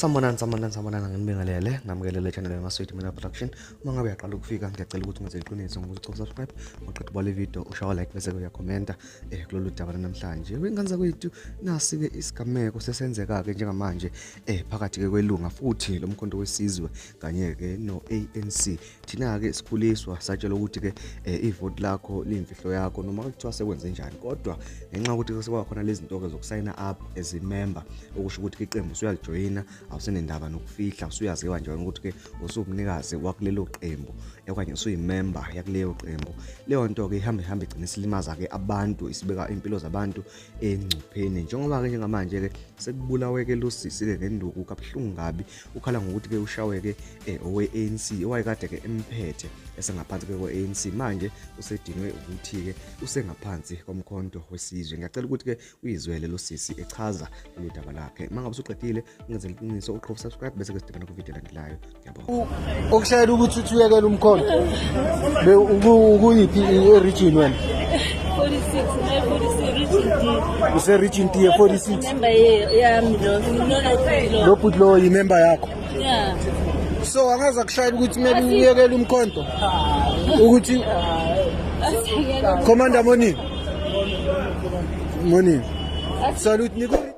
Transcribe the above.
Sanibonani, sanibonani, sanibonani, nginibingelele, ngamukelele channel yaMaswidi Mina Production. Uma ngabe uyaqala ukufika, ngiyacela ukuthi ungenze iqiniso ngokuthi ucofa subscribe, uqeda ubale video, ushawa like bese uyakhomenta kulolu daba namhlanje. Kwingane zakwethu, nasi ke isigameko sesenzeka ke njengamanje phakathi ke kwelunga futhi lomkhonto wesizwe kanye ke no ANC. Thina ke sikhuliswa satshelwa ukuthi ke ivoti lakho liyimfihlo yakho noma kuthiwa sekwenze njani, kodwa ngenxa yokuthi sekwakhona lezi zinto ke zokusayina up as a member, okusho ukuthi iqembu usuyalijoyina, awusenendaba nokufihla, usuyaziwa nje ukuthi ke usumnikazi wakulelo qembu okanye usuyimember yakuleyo qembu. Leyo nto ke ihambe ihambe igcina isilimaza ke abantu, isibeka impilo zabantu engcupheni, njengoba ke njengamanje ke sekubulaweke lo sisi ke ngenduku kabuhlungu kabi. Ukhala ngokuthi ke ushaweke owe-ANC owayekade ke emphethe esengaphansi ke kwe-ANC, manje usedinwe ukuthi ke usengaphansi komkhonto wesizwe. Ngiyacela ukuthi ke uyizwele lo sisi echaza lolu daba lakhe. Uma ngabe usuqedile, ungenzela iqiniso uqhofa subscribe, bese ke sidibana ku-video elandelayo. Ngiyabonga. Okushayela ukuthi uthi uyekele umkhonto ukuyiphi i-region wena? 46, 46, region D. Use-region D ye-46. Member yami lo, lona lo. Lo bhuti lo yimember yakho? Yeah. So angaze akushayela ukuthi maybe uyekele umkhonto ukuthi Commander, morning, morning, salute niku.